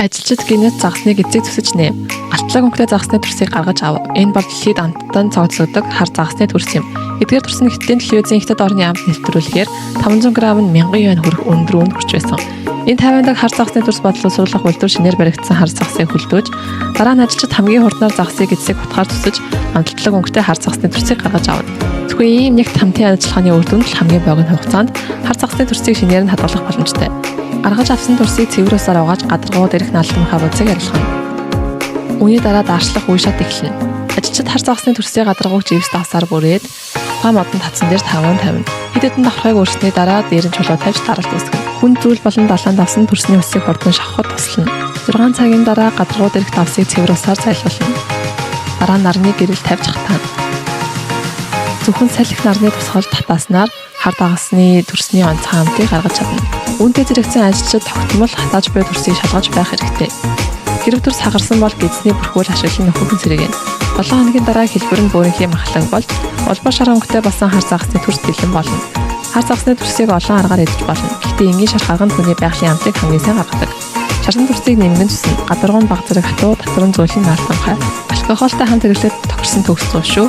Ажилчид гэнэт загасныг эцэг зүсэж нээв. Алтлаг өнгөтэй загасны төрсийг гаргаж ав. Энэ бол дэлхийд амттан цогцлогддог хар загасны төрс юм. Эдгээр төрс нь Хятадын телевизийн Хятад орны амт нэвтрүүлгээр 500 г нь 1000 юань хүрэх өндөр үнэд хүрч байсан. Энэ 50 дахь хар загасны төрс бодлогоусруулах үйлдвэр шинээр баригдсан хар загасыг хөлдөөж, дараа нь ажилчид хамгийн хурднаар загасыг эцэг утгаар зүсэж, амталтлаг өнгөтэй хар загасны төрсийг гаргаж авна. Зөвхөн ийм нэг тамтын ажиллагааны үр дүнд л хамгийн богино хугацаанд хар загасны төрсийг шинээр нь хадгалах боломжтой. Гаргаж авсан төрсийг цэвэр усаар угааж, гадаргуу дээрх наалдамхай будсыг арилгана. Үүний дараа даарчлах үе шат эхэлнэ. Ажилчид хар загасны төрсийг гадаргууг живс дагасаар бүрээд тухайн модон татсан дээр таван тавина. Хэд хэдэн давхрыг өрсөний дараа дээр нь чулуу тавьж даралт үүсгэнэ. Хүн зүйл болон далайн давсан төрсний усыг хурдан шавхад туслана. 6 цагийн дараа гадаргуу дээрх давсыг цэвэр усаар зайлуулна. Дараа нь нарны гэрэл тавьж хатаана. Зөвхөн салхи нарны тусгал татааснаар хар дагасны төрсний онцгой амтыг гаргаж чадна. Үүнтэй зэрэгцэн ажилчид тогтмол хатааж буй төрсийг шалгаж байх хэрэгтэй. Хэрэв төрс хагарсан бол гэдэсний бүрхүүл ашиглан нөхөг сэргээнэ. 7 хоногийн дараа хэлбэр нь бөөрөнхий махлаг болж, улбар шар өнгөтэй болсон хар загасны төрс бэлэн болно. Хар загасны төрсийг олон аргаар идэж болно. Гэхдээ энгийн шарх арга нь түүний байгалийн амтыг хамгийн сайн гаргадаг. Шарсан төрсийг нэмгэн зүснэ. Гадаргуу нь бага зэрэг хатуу, дотор нь зөөлөн наалтамхай. Алкогоолтой хамт хэрэглэхэд тохирсон төгс зул шүү.